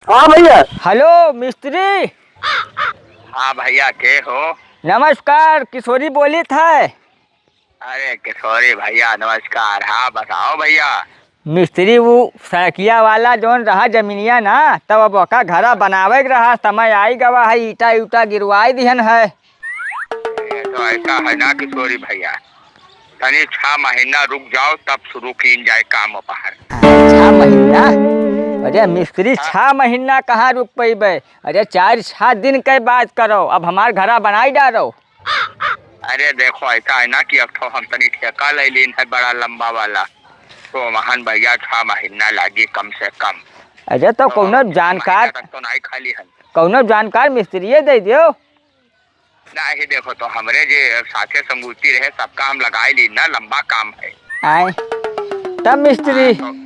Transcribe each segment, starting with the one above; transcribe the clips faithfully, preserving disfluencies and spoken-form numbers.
हाँ भैया। हेलो मिस्त्री। हाँ भैया, के हो? नमस्कार, किशोरी बोलित है। अरे किशोरी भैया नमस्कार। हाँ बताओ भैया। मिस्त्री, वो सड़किया वाला जौन रहा जमीनिया ना, तब अब ओका घरा बनावे के रहा, समय आई गवा है, ईटा उटा गिरवाई दिहन है। ये तो ऐसा है ना किशोरी भैया, तनी छह महीना रुक जाओ, तब शुरू कीन जाए काम बाहर। छह महीना? अरे मिस्त्री, छह महीना कहाँ रुक पइबे? अरे चार छह दिन के बात करो, अब हमार घरा बनाई डारो। अरे देखो, ऐसा है ना कि अब तो हम तनी ठेका ले लीन है बड़ा लंबा वाला, तो महन भैया छह महीना लागी कम से कम। अरे तो तो कौनो छह जानकार, महीना तक तो नहीं खाली है। कौनो जानकार मिस्त्रिये दे दियो। नहीं, देखो, तो हमरे जे साथे संगूती रहे, सबका हम लगाई ली ना, लंबा काम है। आए, तब मिस्त्री। हाँ, तो,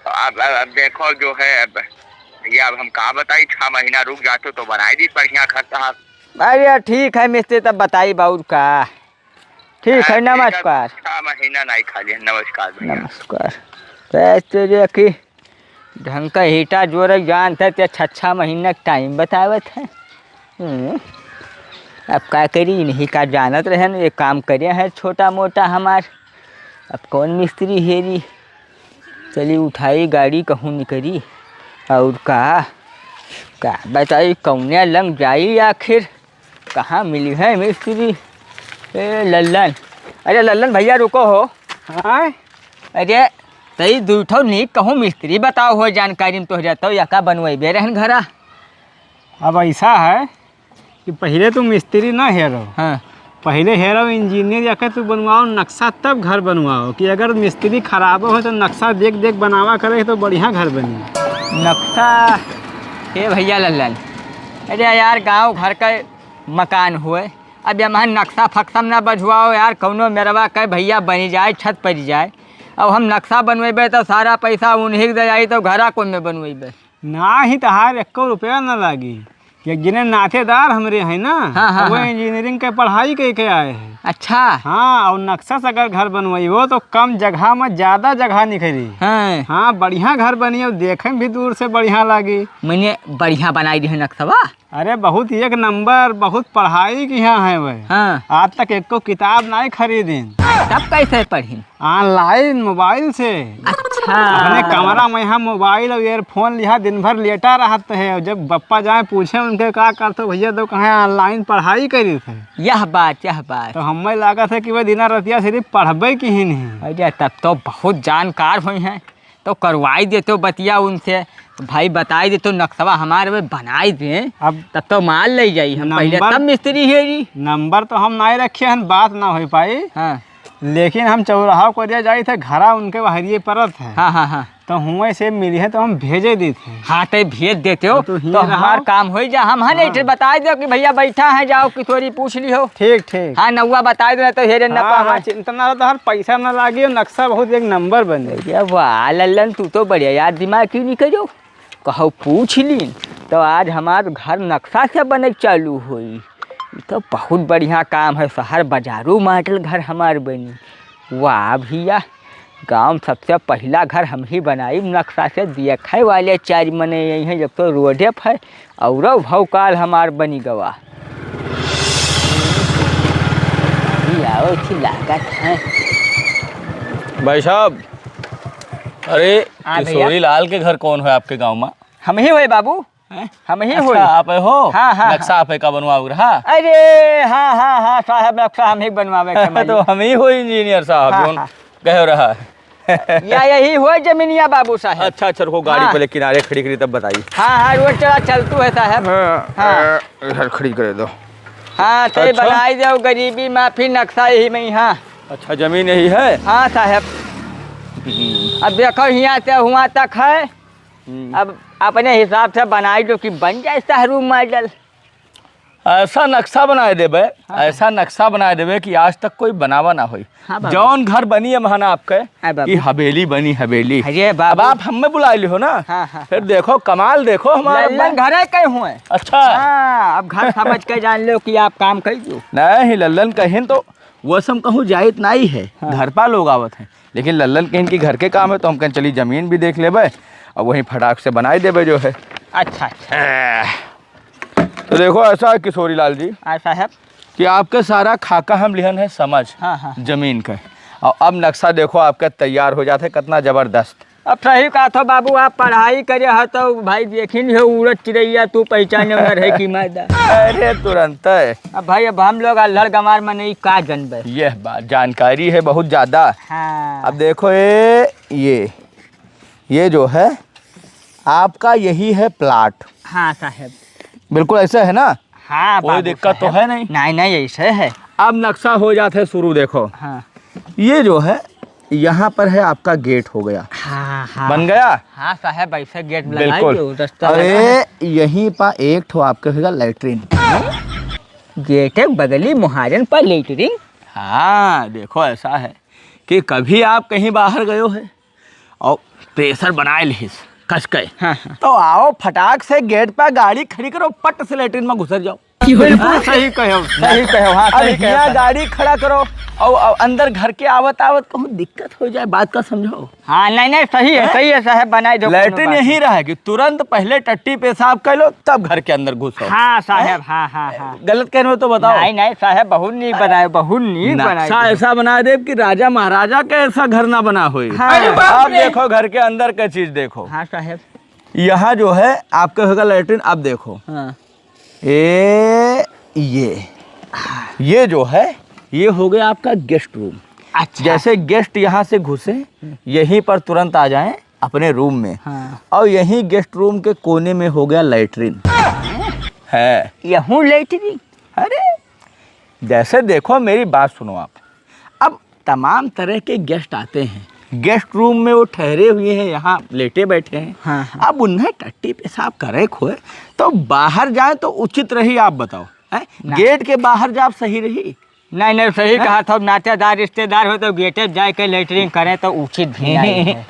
तो अब, अब, अब देखो, जो है, अब भैया, अब हम का बताई, छह महीना रुक जाते तो बनाई दी बढ़िया घर साहब। अरे ठीक है मिस्त्री, तब बताई बाउर का। ठीक है, हाँ, ठीक है, नमस्कार। छह महीना नहीं खाली है, नमस्कार भैया। नमस्कार। तो ऐसे देखी, ढंग का ईटा जोरे जानत है, ते छह छह महीना के टाइम बतावत है। हम्म, अब का करी, इन्हीं का जानत रहे न, ये काम करे है छोटा मोटा हमार। अब कौन मिस्त्री हेरी, चली उठाई गाड़ी कहूँ निकरी। और का, का बताई कौने लंग जाई आखिर। कहाँ मिली है मिस्त्री? ए लल्लन, अरे लल्लन भैया रुको हो। हाँ? अरे तई दुइ ठो नीक कहूँ मिस्त्री बताओ हो जानकारी में तोहरे, तो यका बनवइबे रहन घरा। अब ऐसा है कि पहिले तू मिस्त्री ना हेरो। हाँ। पहिले हेरो इंजीनियर, यका तू बनवाओ नक्शा, तब घर बनवाओ। कि अगर मिस्त्री खराबो हो तो नक्शा देख देख बनावा करे तो बढ़िया घर बनी। नक्शा? हे भैया लल्लन, अरे यार गाँव घर का मकान होए, अब यमहन नक्शा फक्शा में ना बझवाओ यार, कौनो मेरवा के भैया बनी जाए, छत पड़ी जाए। अब हम नक्शा बनवेबे तो सारा पैसा उन्हीं के दे जाई, तो घरा कौन में बनवेबे? ना ही तहार एक्को रुपया ना लागी। एक जने नातेदार हमरे हैं ना, हाँ, हाँ, तो वो हाँ। इंजीनियरिंग के पढ़ाई कइ के आए हैं। अच्छा। हाँ, और नक्शा से अगर घर बनवाई हो तो कम जगह में ज्यादा जगह निकली। हाँ। हाँ, बढ़िया घर बनी और देखे में भी दूर से बढ़िया लागी। मैंने बढ़िया बनाई दी है नक्शवा। अरे बहुत एक नंबर, बहुत पढ़ाई किहा है वह। हाँ। आज तक एको किताब नाहीं खरीदिन। तब कैसे पढ़िन? Online, मोबाइल से। अच्छा। अपने कमरा में यहाँ मोबाइल और earphone लिहा, दिन भर लेटा रहत है। और जब बप्पा जाए पूछे उनके का करत हो भैया, तो कहे online पढ़ाई करी थे। यह बात, यह बात। तो हमें लागत है कि वह दिना रतिया सिर्फ पढ़बे किहिन ही। अरे तब तो बहुत जानकार होइहैं। तो करवाई देतो बतिया उनसे, भाई बताई देतो नक्शवा हमार में बनाई दे, अब तब तो माल ले जाई हम पहिले, नंबर, तब मिस्त्री हेरी। नंबर तो हम नाहीं रखे हन, बात ना हो पाई। हाँ। लेकिन हम चौराहा को दिया जाई थे, घरा उनके बहरिए परत है। हाँ, हाँ, हाँ। तो हुए से मिली है तो हम भेजे देते हैं। हाँ, तो भेज देते हो तो, तो हमार काम हो जा। हम हाँ नहीं, हाँ। बताई दो कि भैया बैठा है, जाओ कि थोड़ी पूछ ली हो। ठीक, ठीक। हाँ, नौवा बताई दो, तो हेरे न हाँ, पा हाँ, है। चिंता ना रहो, तो हर पैसा ना लागी, नक्शा बहुत एक नंबर बने। अरे वाह लल्लन, तू तो बढ़िया यार, दिमाग क्यों नहीं करो, कहो पूछ लीन, तो आज हमार घर नक्शा से बने चालू होई। ई तो बहुत बढ़िया काम है, शहर बाजारू माडल घर हमार बनी। वाह भैया, गाँव में सबसे पहिला घर हम ही बनाई नक्शा से, देखे वाले चार मने यही हैं, जब तो रोडे पर औरो भौकाल हमार बनी गवा। ई आओ थी लागत है। भाई साहब, अरे, हाँ भैया। किशोरी लाल के घर कौन है आपके गाँव में? हम ही होए बाबू। हैं? हम ही अच्छा, होई। आप हो? हाँ, हाँ, नक्शा हाँ। आप का बनवाओ रहा? अरे, हाँ, हाँ, हाँ, साहब, नक्शा हम ही बनवावे के तो बनी। हम ही हो इंजीनियर साहब, हाँ, जौन हाँ। कहे रहा है। या यही हो जमीनिया बाबू साहब। अच्छा, अच्छा, रुको, गाड़ी हाँ। पहले किनारे खड़ी करी, तब बताइए। हाँ, हाँ, रोड चला चलतू है साहब। हाँ, हाँ। अ, इधर खड़ी करे दो। हाँ, तो अच्छा। बनाई जाओ गरीबी माफी नक्शा यही में, हाँ। अच्छा, जमीन यही है? हाँ साहब। हम्म। अब देखो, हियाँ से हुआँ तक है। हम्म। अब अपने हिसाब से बनाई दो कि बन जाए शहरू माडल। ऐसा नक्शा बनाए देबे, हाँ। ऐसा नक्शा बनाए देबे कि आज तक कोई बनावा ना होई। हाँ बाबू। जौन घर बनी है महन आपके, हाँ बाबू। ई हवेली बनी, हवेली। अरे बाबू। अब आप हमें बुला लिहो ना। हाँ, हाँ, फिर हाँ। देखो, कमाल देखो हमारा लल्लन बन- घरे के हुए। अच्छा। हाँ, अब घर समझ के जान लो कि आप काम कर दो। नहीं, लल्लन कहिन तो वो सब कहूँ जाइत नाहीं है, हाँ। घर पा लोग आवत हैं, लेकिन लल्लन कहिन कि घर के काम है, तो हम कहें चली जमीन भी देख लेबे, अब वहीं फटाक से बनाई देबे जो है। अच्छा, अच्छा। तो देखो, ऐसा है किशोरी लाल जी, हाँ साहब। कि आपके सारा खाका हम लिहन है समझ हाँ, हाँ। जमीन के, और अब नक्शा देखो आपके तैयार हो जाते, कितना जबरदस्त। अब सही कहा थो बाबू, आप पढ़ाई करे हो तो भाई देखिन हो उड़त चिड़ैया तू पहचाने वाला रहे कि मैदा। अरे तुरंत है। अब भाई, अब हम लोग अल्हड़ गंवार में नहीं का जनबे। यह बात जानकारी है बहुत ज्यादा। हाँ। अब देखो ये, ये, ये जो है आपका यही है प्लाट। हाँ साहब। बिल्कुल ऐसा है ना? हाँ कोई बाबू दिक्कत तो साहब। है नहीं? नहीं, नहीं, ऐसे है। अब नक्शा हो जाते शुरू, देखो। हाँ। ये जो है, यहाँ पर है आपका गेट हो गया। हाँ, हाँ। बन गया? हाँ साहब, ऐसे गेट लगाई बिल्कुल। दो, रास्ता अरे, लगा। यहीं पर एक ठो आपके होगा लैट्रिन। गेट है बगली मुहारन पर लेटरिन। हाँ, देखो, ऐसा है कि कभी आप कहीं बाहर गयो है और प्रेशर बनाए लिहिस कस के, हाँ, हाँ। तो आओ फटाक से गेट पर गाड़ी खड़ी करो, पट से लेटरिन में घुसर जाओ। बिल्कुल सही कहो, सही कहो, हाँ, अब सही कहो यहाँ साहब। गाड़ी खड़ा करो और, और अंदर घर के आवत आवत कहूँ दिक्कत हो जाए, बात का समझो। हाँ, नहीं, नहीं, सही है, हैं? सही है साहब, बनाए दो कोनो लैट्रिन बात यहीं नहीं। रहे कि तुरंत पहले टट्टी पेशाब कर लो, तब घर के अंदर घुसो। हाँ साहब, हैं? हाँ, हाँ, हाँ। गलत कह रहे हो तो बताओ। नहीं, नहीं साहब, बहुत नीक बनाए, बहुत नीक बनाए नक्शा दो। ऐसा बना दे कि राजा महाराजा का ऐसा घर ना बना होई। हाँ। अरे बाप अब रे। देखो घर के अंदर का चीज देखो। हाँ साहब। यहाँ जो है आपका होगा लैट्रिन। अब देखो हाँ। ए, ये, ये जो है, ये हो गया आपका गेस्ट रूम। अच्छा। जैसे गेस्ट यहाँ से घुसे, यहीं पर तुरंत आ जाएं अपने रूम में। हाँ। और यहीं गेस्ट रूम के कोने में हो गया लैट्रिन। है। यहूँ लैट्रिन? अरे, जैसे देखो, मेरी बात सुनो आप। अब तमाम तरह के गेस्ट आते हैं, गेस्ट रूम में वो ठहरे हुए हैं, यहाँ लेटे बैठे हैं। हाँ, हाँ। अब उन्हें टट्टी पेशाब करे खोए तो बाहर जाए तो उचित रही, आप बताओ, हैं? ना। गेट के बाहर जाब सही रही? नहीं, नहीं, सही हैं? कहा था, नातेदार रिश्तेदार हो तो गेटे जाए के लेटरिन करें तो उचित भी नहीं है।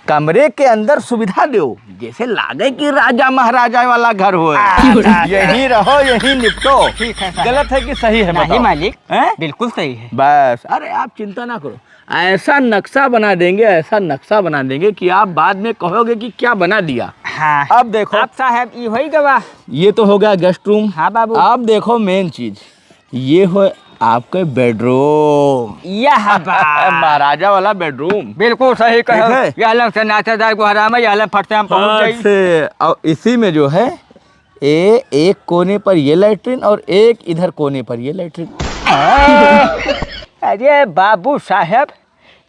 कमरे के अंदर सुविधा दो, जैसे लागे कि राजा महाराजा वाला घर हो। अच्छा, अच्छा। यहीं रहो, यहीं निपटो। ठीक है, साहब। गलत है कि सही है, नहीं, बताओ। मालिक, हैं? बिल्कुल सही है। बस, अरे, आप चिंता ना करो, ऐसा नक्शा बना देंगे, ऐसा नक्शा बना देंगे कि आप बाद में कहोगे कि क्या बना दिया। हाँ। अब देखो। अब साहब, ई होई गवा। ये तो हो गया गेस्ट रूम। हाँ, बाबू। अब देखो मेन चीज, ये हो आपके बेडरूम। यह बा। महाराजा वाला बेडरूम। बिल्कुल सही कहो। ठीक है? यह लंग से नातेदार को हराम है, यह लंग फट से हम पहुंच फट जाई। से, और इसी में जो है, ए, एक कोने पर ये लैट्रिन और एक इधर कोने पर ये लैट्रिन। अरे बाबू साहब,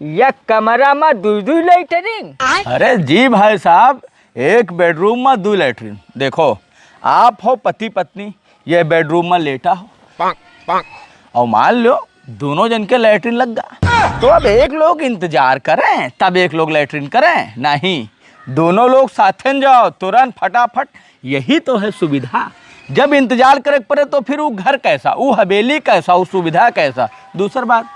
एक कमरा में दुई दुई लैट्रिन? अरे जी भाई साहब, एक बेडरूम में दुई लैट्रिन। देखो, आप हो पति पत्नी, ये बेडरूम में लेटा हो, और मान लो दोनों जन के लैट्रिन लग गा, तो अब एक लोग इंतजार करें तब एक लोग लैट्रिन करें? नहीं, दोनों लोग साथेन जाओ, तुरंत फटाफट। यही तो है सुविधा। जब इंतजार करे के पड़े तो फिर वो घर कैसा, वो हवेली कैसा, वो सुविधा कैसा? दूसर बात,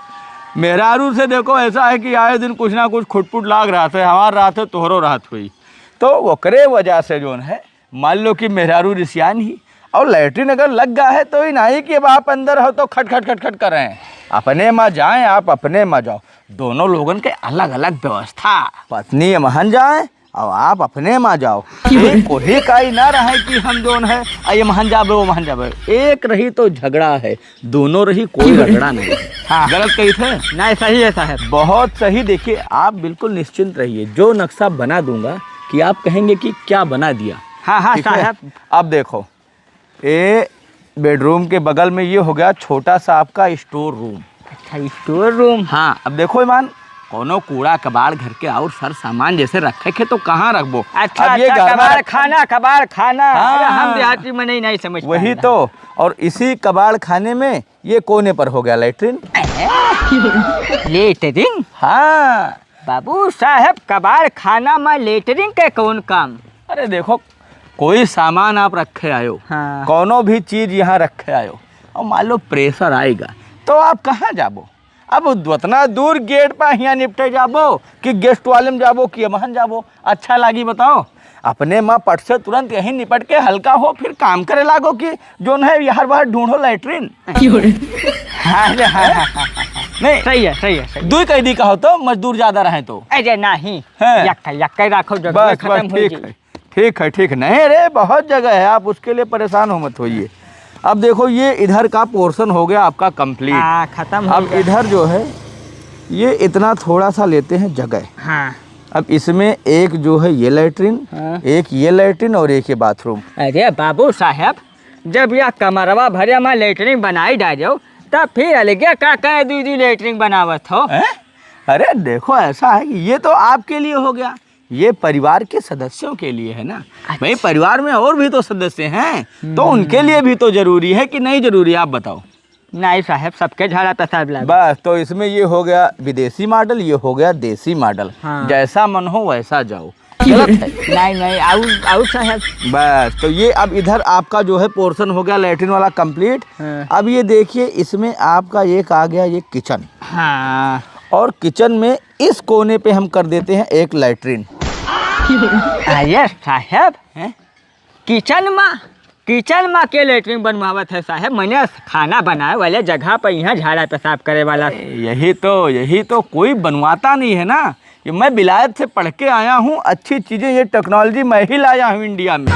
मेहरारू से देखो, ऐसा है कि आए दिन कुछ ना कुछ खुटपुट लाग रहत है, हमार रहत है, तोहरो रहत हुई, तो ओकरे वजह से जोन है, मान लो कि मेहरारू रिसियान ही और लैट्रिन अगर लग गा है तो ही नहीं कि अब आप अंदर हो तो खट खट खट खट कर रहे हैं। अपने माँ जाएं, आप अपने माँ जाओ, दोनों लोगन के अलग अलग व्यवस्था। पत्नी एमहन जाए और आप अपने माँ जाओ। ये कोई काई ना रहे कि हम जोन है, आ एमहन जाबे, ओमहन जाबे। एक रही तो झगड़ा है, दोनों रही कोई रगड़ा नहीं। हाँ। गलत कही थे? नहीं, सही है साहब। बहुत सही। देखिए, आप बिल्कुल निश्चिंत रहिए, जो नक्शा बना दूंगा कि आप कहेंगे कि क्या बना दिया। हाँ, हाँ, ठीक है? साहब। अब देखो, ए बेडरूम के बगल में ये हो गया छोटा सा आपका स्टोर रूम। अच्छा, स्टोर रूम। हाँ, अब देखो ईमान, कोनो कूड़ा कबाड़ घर के और सर सामान जैसे रखे के तो कहाँ रखबो? अच्छा, अब ये अच्छा, घर में कबाड़ रखा खाना, कबाड़ खाना। हाँ। अरे, हम देहाती में नहीं, नहीं समझ वही पाएला। तो, और इसी कबाड़ खाने में ये कोने पर हो गया लेटरिन। लेटरिन? हाँ। बाबू साहब, कबाड़ खाना में लेटरिन के कौन काम? अरे देखो, कोई सामान आप रखे आयो, हाँ। कौनो भी चीज यहाँ रखे आयो, और मान लो प्रेशर आएगा, तो आप कहाँ जाबो? अब उतना दूर गेट पर हियाँ निपटे जाबो कि गेस्ट वाले में जाबो कि एमहन जाबो? अच्छा लागी बताओ? अपने माँ पट से तुरंत यहीं निपट के हल्का हो, फिर काम करे लागो कि जोन है यार बाहर ढूंढो लेटरिन। अरे हाँ, हाँ, हाँ, हाँ। नहीं। सही है, सही है, सही है। दुई कैदी का हो तो मजदूर ज्यादा रहे तो। अरे नहीं, हैं। यक्का, यक्का ही रखो, जगह बस, खत्म बस, हो ठीक जाई। है, ठीक है, ठीक है। नहीं रे, बहुत जगह है, आप उसके लिए परेशान हो मत होइए। अब देखो, ये इधर का पोर्शन हो गया आपका कंप्लीट। हाँ, खत्म हो अब गया। इधर जो है, ये इतना थोड़ा सा लेते हैं जगह। हाँ। अब इसमें एक जो है ये लेटरिन, हाँ। एक ये लेटरिन और एक ये बाथरूम। अरे बाबू साहब, जब यह कमरवा भरे में लेटरिन बनाई डालो, तब फिर अलगे का कहे दुई दुई लेटरिन बनावत हो? हैं? अरे देखो, ऐसा है कि ये तो आपके लिए हो गया, ये परिवार के सदस्यों के लिए है ना। अच्छा। भाई, परिवार में और भी तो सदस्य हैं, तो हम्म। उनके लिए भी तो जरूरी है कि नहीं जरूरी, आप बताओ। नहीं साहब, सबके झाड़ा पेशाब लागे। बस, तो इसमें ये हो गया विदेशी मॉडल, ये हो गया देसी मॉडल। हाँ। जैसा मन हो वैसा जाओ। गलत है? नहीं, नहीं, आउर, आउर साहब। बस, तो ये अब इधर आपका जो है पोर्शन हो गया लेटरिन वाला कंप्लीट। हाँ। अब ये देखिए, इसमें आपका एक आ गया ये किचन। हाँ। और किचन में इस कोने पे हम कर देते हैं एक लेटरिन। अरे साहब, हैं? किचन मा, किचन मा के लेटरिन बनवावत है साहब? मने खाना बनाए वाले जगह पर यहाँ झाड़ा पेशाब करे वाला। ए, यही तो, यही तो कोई बनवाता नहीं है ना। ये मैं विलायत से पढ़ के आया हूँ, अच्छी चीजें, ये टेक्नोलॉजी मैं ही लाया हूँ इंडिया में।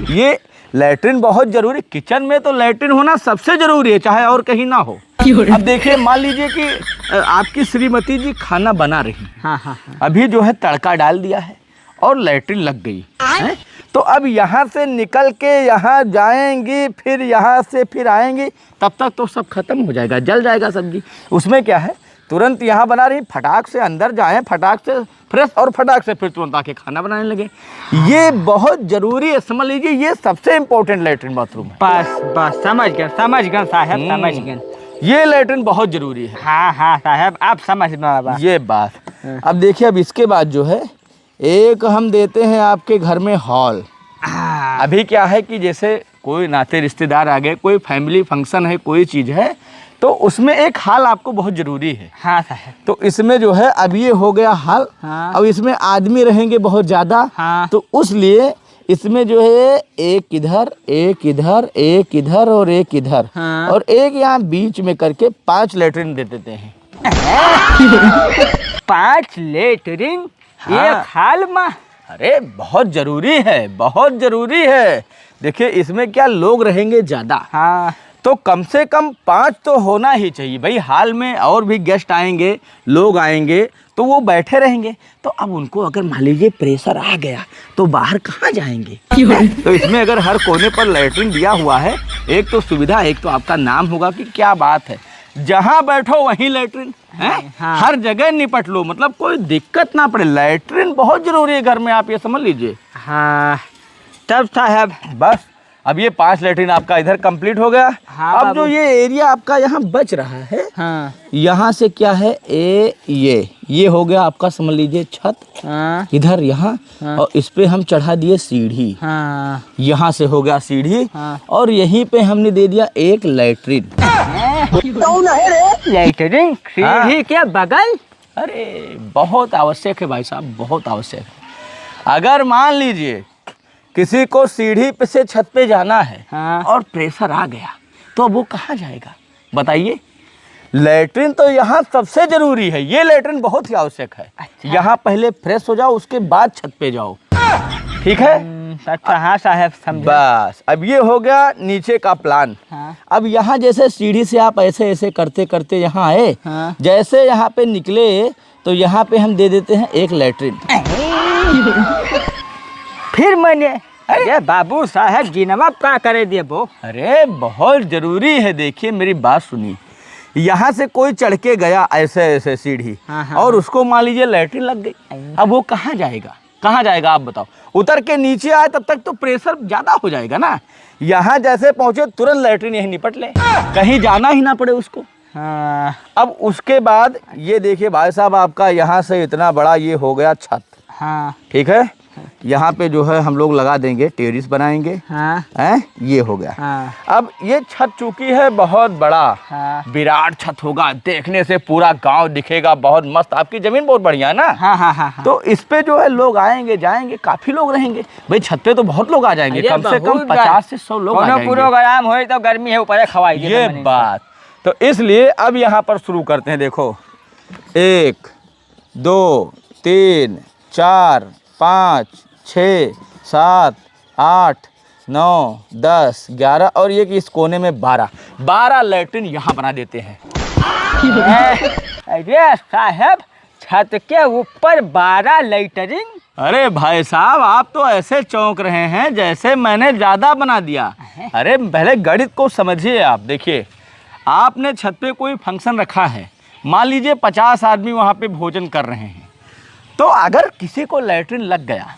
ये लेटरिन बहुत जरूरी, किचन में तो लेटरिन होना सबसे जरूरी है, चाहे और कहीं ना हो। क्यों रे? अब देखिए, मान लीजिए कि, अ, आपकी श्रीमती जी खाना बना रही हैं। हाँ, हाँ, हाँ। अभी जो है तड़का डाल दिया है और लेटरिन लग गई, हैं? तो अब यहाँ से निकल के यहाँ जाएंगी, फिर यहाँ से फिर आएंगी, तब तक तो सब खत्म हो जाएगा, जल जाएगा सब्जी। उसमें क्या है, तुरंत यहाँ बना रही, फटाक से अंदर जाएं, फटाक से फ्रेश और फटाक से फिर तुरंत आके खाना बनाने लगे। ये बहुत जरूरी है, समझ लीजिए, ये सबसे इंपॉर्टेंट लेटरिन बाथरूम है। बस, बस, समझ गए, समझ गए साहब, हम्म। समझ गए। ये लेटरिन बहुत जरूरी है। हाँ, हाँ साहब, आप समझ में आवा। ये बात। हाँ। अब देखिए, अब इसके बाद जो है, एक हम देते हैं आपके घर में हॉल। हाँ। अभी क्या है कि जैसे कोई नाते रिश्तेदार आ गए, कोई फैमिली फंक्शन है, कोई चीज है, तो उसमें एक हॉल आपको बहुत जरूरी है। हाँ साहब। तो इसमें जो है, अब ये हो गया हॉल। हाँ। अब इसमें आदमी रहेंगे बहुत ज्यादा। हाँ। तो उसलिए इसमें जो है, एक इधर, एक इधर, एक इधर और एक इधर, हाँ। और एक यहाँ बीच में करके पांच लेटरिन दे देते हैं। पांच लेटरिन? हाँ। एक हॉल मा? अरे, बहुत जरूरी है, बहुत जरूरी है। देखिए, इसमें क्या, लोग रहेंगे ज्यादा। हाँ। तो कम से कम पांच तो होना ही चाहिए भाई। हॉल में और भी गेस्ट आएंगे, लोग आएंगे, तो वो बैठे रहेंगे। तो अब उनको अगर मान लीजिए प्रेशर आ गया, तो बाहर कहाँ जाएंगे? क्यों? तो इसमें अगर हर कोने पर लेटरिन दिया हुआ है, एक तो सुविधा, एक तो आपका नाम होगा कि क्या बात है, जहाँ बैठो वहीं लेटरिन। हैं? हाँ। हर जगह निपट लो, मतलब कोई दिक्कत ना पड़े। लेटरिन बहुत जरूरी है घर में, आप ये समझ लीजिए। हाँ, तब साहब। बस, अब ये पांच लेटरिन आपका इधर कंप्लीट हो गया। हाँ, अब जो बाबू। ये एरिया आपका यहाँ बच रहा है, हाँ। यहाँ से क्या है, ए, ये, ये हो गया आपका, समझ लीजिए, छत। हाँ। इधर यहाँ, हाँ। और इस पे हम चढ़ा दिए सीढ़ी। हाँ। यहाँ से हो गया सीढ़ी, हाँ। और यहीं पे हमने दे दिया एक लेटरिन। कौन है रे? लेटरिन? हाँ। सीढ़ी के बगल? अरे, बहुत आवश्यक है भाई साहब, बहुत आवश्यक है। अगर मान लीजिए किसी को सीढ़ी पे से छत पे जाना है, हाँ। और प्रेशर आ गया, तो अब वो कहाँ जाएगा, बताइए? लेटरिन तो यहाँ सबसे जरूरी है, ये लेटरिन बहुत ही आवश्यक है। अच्छा। यहाँ पहले फ्रेश हो जाओ, उसके बाद छत पे जाओ, ठीक है? हम्म, अच्छा, हाँ साहब, समझे। बस, अब ये हो गया नीचे का प्लान। हाँ। अब यहाँ जैसे सीढ़ी से आप ऐसे ऐसे करते करते यहाँ आए, हाँ। जैसे यहाँ पे निकले, तो यहाँ पे हम दे देते हैं एक लेटरिन। फिर मने, अरे! अरे बाबू साहब, जिनवा का करे देबो? अरे, बहुत जरूरी है। देखिए, मेरी बात सुनिए, यहाँ से कोई चढ़ के गया ऐसे ऐसे सीढ़ी, हाँ, हाँ, और हाँ। उसको मान लीजिए लेटरिन लग गई, अरे। अब वो कहाँ जाएगा? कहाँ जाएगा, आप बताओ? उतर के नीचे आए, तब तक तो प्रेशर ज्यादा हो जाएगा ना। यहाँ जैसे पहुंचे, तुरंत लेटरिन यहीं निपट ले, कहीं जाना ही ना पड़े उसको। हाँ। अब उसके बाद ये देखिए भाई साहब, आपका यहाँ से इतना बड़ा ये हो गया छत। हाँ। ठीक है, यहाँ पे जो है हम लोग लगा देंगे, टेरेस बनाएंगे। हाँ। हैं, ये हो गया। हाँ। अब ये छत चूंकि है बहुत बड़ा, हाँ। विराट छत होगा, देखने से पूरा गांव दिखेगा, बहुत मस्त। आपकी जमीन बहुत बढ़िया है ना? हाँ, हाँ, हाँ, हाँ। तो इस पे जो है लोग आएंगे जाएंगे, काफी लोग रहेंगे भाई। छत पे तो बहुत लोग आ जाएंगे, अरे कम से कम बहुत बा-, पचास से सौ लोग आ कोनो जाएंगे। प्रोग्राम होए तो गर्मी है ऊपर खवाई दे ये तो मने बात। तो इसलिए अब यहाँ पर शुरू करते हैं। देखो, एक, दो, तीन, चार, पाँच, छः, सात, आठ, नौ, दस, ग्यारह और ये कि इस कोने में बारह, बारह लैट्रिन यहाँ बना देते हैं। अरे साहब, छत के ऊपर बारह लैट्रिन? अरे भाई साहब, आप तो ऐसे चौंक रहे हैं जैसे मैंने ज़्यादा बना दिया। अरे, पहले गणित को समझिए आप। देखिए, आपने छत पे कोई फंक्शन रखा है, मान लीजिए पचास आदमी वहाँ पे भोजन कर रहे हैं, तो अगर किसी को लैट्रिन लग गया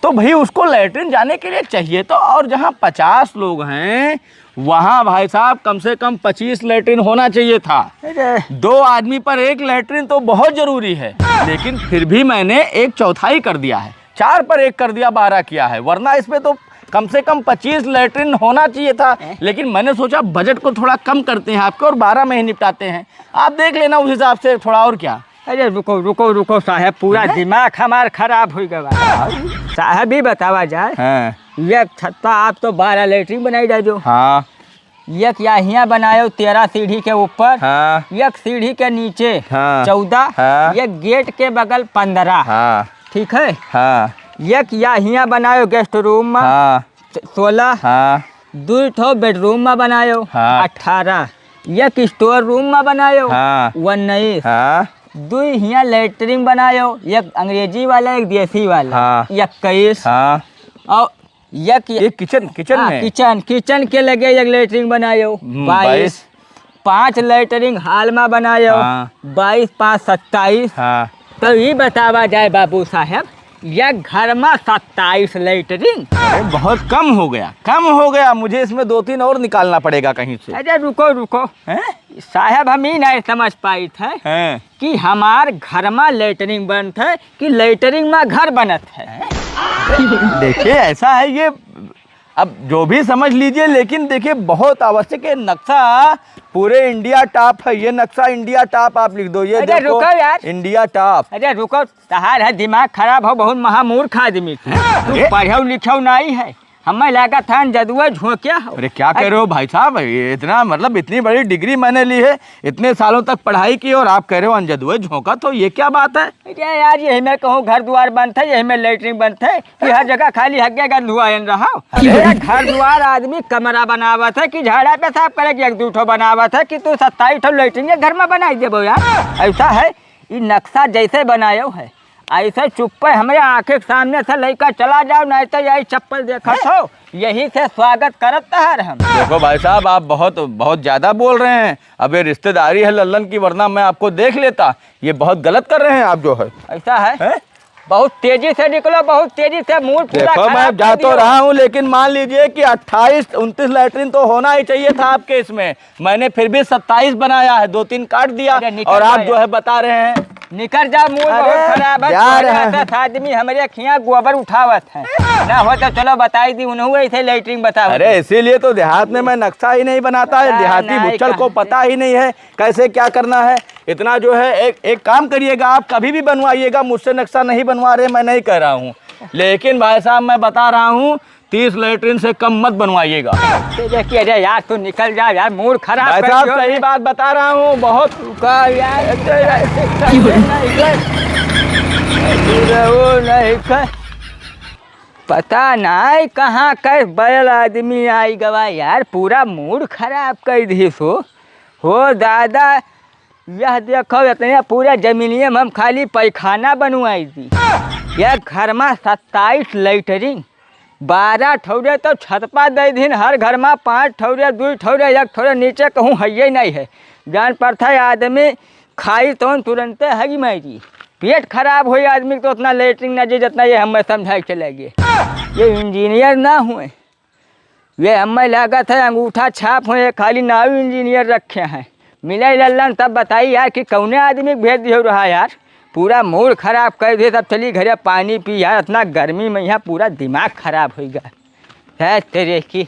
तो भाई उसको लैट्रिन जाने के लिए चाहिए तो, और जहाँ पचास लोग हैं वहाँ भाई साहब कम से कम पच्चीस लैट्रिन होना चाहिए था। अरे। दो आदमी पर एक लैट्रिन तो बहुत ज़रूरी है, लेकिन फिर भी मैंने एक चौथाई कर दिया है, चार पर एक कर दिया, बारह किया है, वरना इस पे तो कम से कम पच्चीस लैट्रिन होना चाहिए था। हैं? लेकिन मैंने सोचा बजट को थोड़ा कम करते हैं आपके और बारह में ही निपटाते हैं, आप देख लेना उस हिसाब से थोड़ा, और क्या। अरे रुको, रुको, रुको साहब, पूरा हैं? दिमाग हमार खराब हो गवा। साहब, ही बतावा जाए, हाँ। एक छत पर आप तो बारह लैट्रिन बनाई जाए जो। हाँ। एक याहिया बनायो तेरह सीढ़ी के ऊपर, हाँ। एक सीढ़ी के नीचे हाँ। चौदह, हाँ। एक गेट के बगल पन्द्रह। हाँ। ठीक है? हाँ। एक याहिया बनायो गेस्ट रूम में, हाँ। सोलह। हाँ। दुई ठो बेडरूम में बनायो, हाँ। अठारह। एक स्टोर रूम में बनायो, हाँ। उन्नीस। हाँ। दुई हियाँ लेटरिन बनायो, एक अंग्रेजी वाला, एक देसी वाला, हाँ। इक्कीस। हाँ। और एक ये किचन, किचन हाँ, में? किचन, किचन के लगे एक लेटरिन बनायो, हम्म, बाईस। बाईस। पाँच लेटरिन हॉल में बनायो, हाँ। बाईस पाँच सत्ताईस। हाँ। तो ये बतावा जाए बाबू साहब, ये घर में सत्ताईस लेटरिन। अरे, बहुत कम हो गया, कम हो गया। मुझे इसमें दो तीन और निकालना पड़ेगा कहीं से। अरे, रुको, रुको। हैं? साहब, हम ही नहीं समझ पाइत है हैं? कि हमार घर में लेटरिन बनत है कि लेटरिन में घर बनत है। देखिए, ऐसा है ये, अब जो भी समझ लीजिए, लेकिन देखिए, बहुत आवश्यक है। नक्शा पूरे इंडिया टॉप है, ये नक्शा इंडिया टॉप आप लिख दो, ये अरे, देखो, रुको यार। इंडिया टॉप। अरे, रुको, तहार है दिमाग खराब हो, बहुत महामूर्ख आदमी। हैं? तू अरे? पढ़ो लिखो नहीं है, हमें लागत है जदुआ झोंक्या हो। अरे, क्या कह रहे हो भाई साहब, ये इतना, मतलब, इतनी बड़ी डिग्री मैंने ली है, इतने सालों तक पढ़ाई की और आप कह रहे हो अंजदुए झोंका, तो ये क्या बात है? अरे यार, यही में कहूँ घर द्वार बनत है, यही में लेटरिन बनत है कि हर जगह खाली हग्गे गंधुआयन रहो। अरे यार, घर द्वार आदमी कमरा बनावत है कि झाड़ा पेशाब करे कि एक दू ठो बनावत है कि तू सत्ताईस ठो लेटरिन के घर में बनाई देबो यार। ऐसा है, ई नक्शा जैसे बनायो है, ऐसे चुप्पे हमरे आँखें के सामने से लइका चला जाओ, नहीं तो यही चप्पल देखत हो, यही से स्वागत करत तहार हम। देखो भाई साहब, आप बहुत, बहुत ज़्यादा बोल रहे हैं। अब ये रिश्तेदारी है लल्लन की, वरना मैं आपको देख लेता। ये बहुत गलत कर रहे हैं आप जो है। ऐसा है? हैं? बहुत तेजी से निकलो, बहुत तेजी से, मूड पूरा देखो, मैं खराब कर जा तो दियो। रहा हूँ, लेकिन मान लीजिए कि अट्ठाईस, उनतीस लेटरिन तो होना ही चाहिए था आपके इसमें। मैंने फिर भी सत्ताईस बनाया है, दो तीन काट दिया अरे, निकल और आप जाओ जो यार। है बता रहे हैं। निकल जाओ, मूड अरे, बहुत खराब है, जा रहे हैं। दस आदमी हमरे खिया गोबर उठावत है। ना हो तो चलो बताई दी, उन्हों ऐसे लेटरिन बताओ। अरे, इसीलिए तो देहात में मैं नक्शा ही नहीं बनाता है, पता देहाती नहीं बुच्चल को कहाँ से। पता ही नहीं है कैसे क्या करना है। इतना जो है, एक, एक काम करिएगा, आप कभी भी बनवाइएगा, मुझसे नक्शा नहीं बनवा रहे, मैं नहीं कह रहा हूँ, लेकिन भाई साहब, मैं बता रहा हूँ, तीस लेटरिन से कम मत बनवाइएगा। तेरे की, अरे यार, तू निकल जा यार, मूड खराब भाई कर साहब, दियो। सही बात बता रहा हूँ, बहुत रुका यार। वो नहीं कर, पता नहीं कहाँ के बैल आदमी आई गवा यार, पूरा मूड खराब कर दिस हो। हो दादा, यह देखो, इतने पूरे जमीनिये में हम खाली पैखाना बनवाई दी। यह घर में सत्ताईस लेटरिन, बारह ठौरे तो छत पा दे दिन, हर घर में पाँच ठौरे, दुई ठौरे, एक ठौरे नीचे कहूँ हइये नहीं है। जान पड़ता है आदमी खाई तौन तुरंते हगी मारी। पेट खराब होई आदमी के तो उतना लेटरिन ना जाई जितना ये हमें समझाए के चले गए। ये इंजीनियर ना हुए। ये हमें लागत है अंगूठा छाप हैं, ये खाली नाव इंजीनियर रखे हैं। मिले लल्लन तब बताई यार कि कौने आदमी के भेज दियो रहा यार, पूरा मूड खराब कर दिए। तब चली घरे पानी पी यार, इतना गर्मी में यहाँ पूरा दिमाग खराब हो गया। है तेरे की,